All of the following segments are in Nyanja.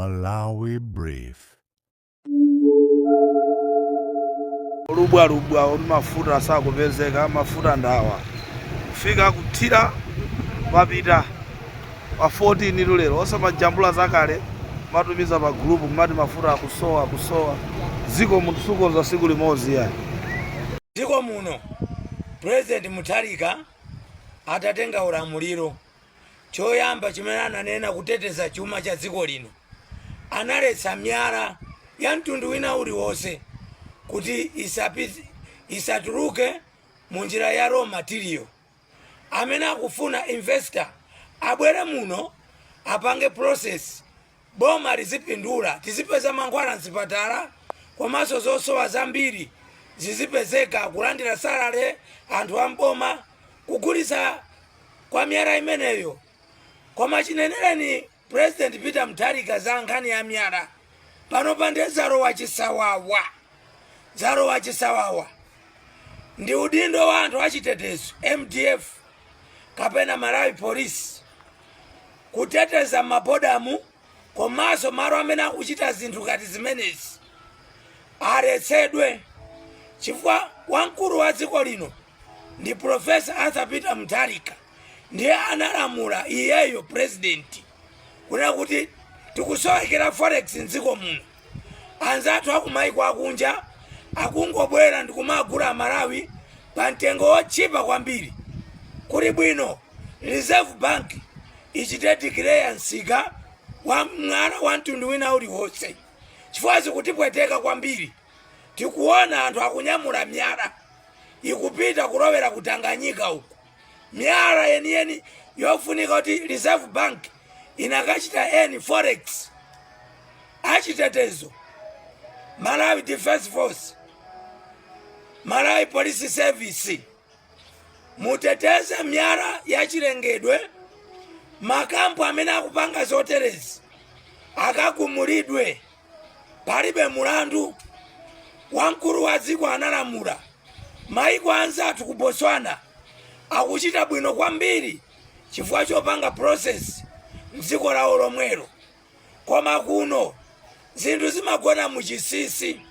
Malawi Brief. Lubwalubwa oti mafuta sakupezeka, mafuta ndawa kufika kuthira mapita pa 14 lero, osamajambula zakale matumiza pa group kumati mafuta akusowa akusowa. Dziko munthu sukonza tsiku limodzi yani. Dziko muno President Mutharika atatenga ulamuliro, choyamba chimene ananena kuteteza chuma cha dziko lino. Analetsa miyala ya mtundu wina uliwonse kuti isatuluke mu njira ya raw material. Amene akufuna investor abwere muno apange process, boma lizipindula, tizipeza mankhwala mzipatala komanso zosowa zambiri zizipezeka, kulandira salary anthu amboma, kugulitsa kwa miyala imeneyo. Koma chinenereni President Peter Mutharika za nkhani ya miyala, panopa ndiye zalowa chisawawa, zalowa chisawawa. Ndi udindo wa anthu achitetezo, MDF kapena Malawi Police, kuteteza mabodamu komanso malo amene akuchita zinthu ngati zimenezi aletsedwe, chifukwa wamkulu wa dziko lino ndi Professor Arthur Peter Mutharika. Ndiye analamula iyeyo president kunena kuti tikusowekera forex mdziko muno. Anzathu akumaiko akunja akungobwera ndikumagula Malawi pa mtengo wotchipa kwambiri. Kuli bwino Reserve Bank ichite declare msika wa mwala wa mtundu wina uliwonse, chifukwa zikutipweteka kwambiri. Tikuona anthu akunyamula miyala ikupita kulowera ku Tanganyika uku, miyala yeniyeni yofunika kuti Reserve Bank inakachita earn forex. Achitetezo, Malawi Defense Force, Malawi Police Service, muteteze miyala yachilengedwe. Makampu amene akupanga zoterezi akagumulidwe, palibe mulandu. Wamkulu wa dziko analamula. Maiko anzathu ku Botswana akuchita bwino kwambiri chifukwa chopanga process mdziko lawo lomwelo, koma kuno zinthu zimagona muchinsinsi.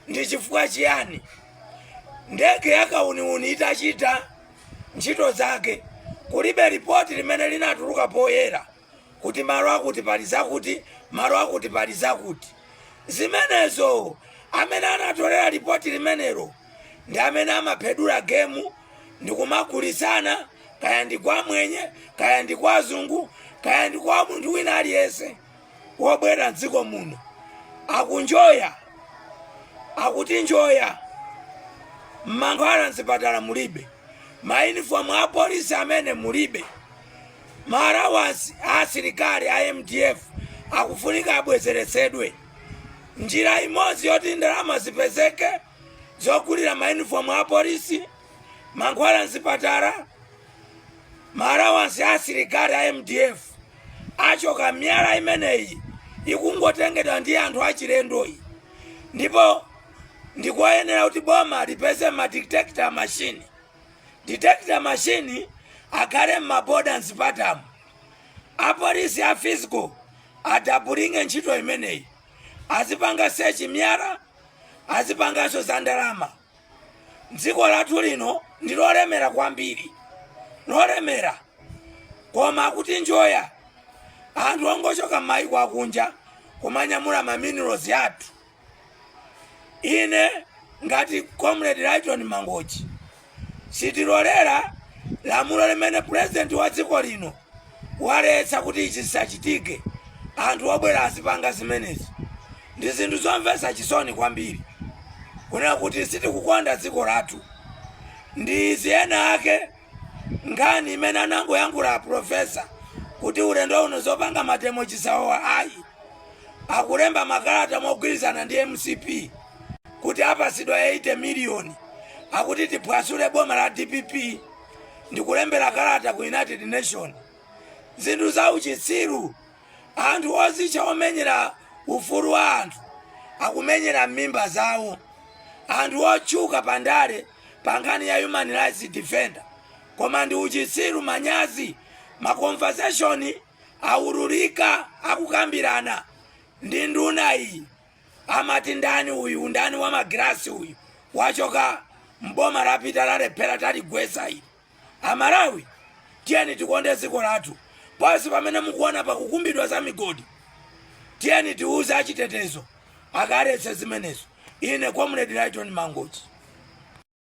Ndi chifukwa chiyani? Ndege yakauniuni itachita ntchito zake, kulibe ripoti limene linatuluka poyera kuti malo akuti pali zakuti, malo akuti pali zakuti. Zimenezo amene anatolera ripoti limenelo ndi amene amaphedula gemu ndikumagulitsana, kaya ndi kwa mwenye, kaya ndi kwa azungu, kaya ndi kwa munthu wina aliyense wobwera mdziko muno. Akunjoya, akuti njoya. Mankhwala mzipatala mulibe, mayunifomu a polisi amene mulibe, ma allowance a asilikali a MDF akufunika abwezeretsedwe. Njira imodzi yoti ndalama zipezeke zogulira mayunifomu a polisi, mankhwala mzipatala, ma allowance a asilikali a MDF, achoka miyala imeneyi ikungotengedwa ndi anthu achilendoyi. Ndipo ndikoyenera kuti boma lipeze ma detector machine, detector machine akhale m'maboda, mzipatamo. Apolisi a physical adabulinge ntchito imeneyi, azipanga search miyala, azipanganso za ndalama. Dziko lathu lino ndi lolemera kwambiri, lolemera, koma akuti njoya. Anthu ongochoka m'mayiko akunja kumanyamula ma minerals athu. Ine ngati Comrade Lighton Mangochi sitilolera lamulo limene president wa dziko lino waletsa kuti ichi zisachitike, anthu obwera azipanga zimenezi. Ndi zinthu zomvetsa chisoni kwambiri kunena kuti sitikukonda dziko lathu. Ndi izi ena ake nkhani imene anangoyankhula professor kuti ulendo uno zopanga ma demo chisawawa ayi. Akulemba makalata mogwirizana ndi MCP kuti apasidwa 80 miliyoni, akuti tiphwasule boma la DPP ndikulembera kalata ku United Nation. Zinthu za uchitsiru. Anthu ozitcha omenyera ufulu wa anthu akumenyera m'mimba zawo. Anthu otchuka pandale pa nkhani ya human rights defender, koma ndi uchitsiru, manyazi. Ma conversation aululika akukambirana. Ndi nduna iyi amati ndani uyu, ndani wa magirasi uyu wachoka mboma lapita, lalephera, taligwesa ili. Amalawi, tiyeni tikonde dziko lathu. Ponse pamene mukuona pakukumbidwa za migodi, tiyeni tiuze achitetezo akaletse zimenezo. Ine Comrade Lighton Mangochi.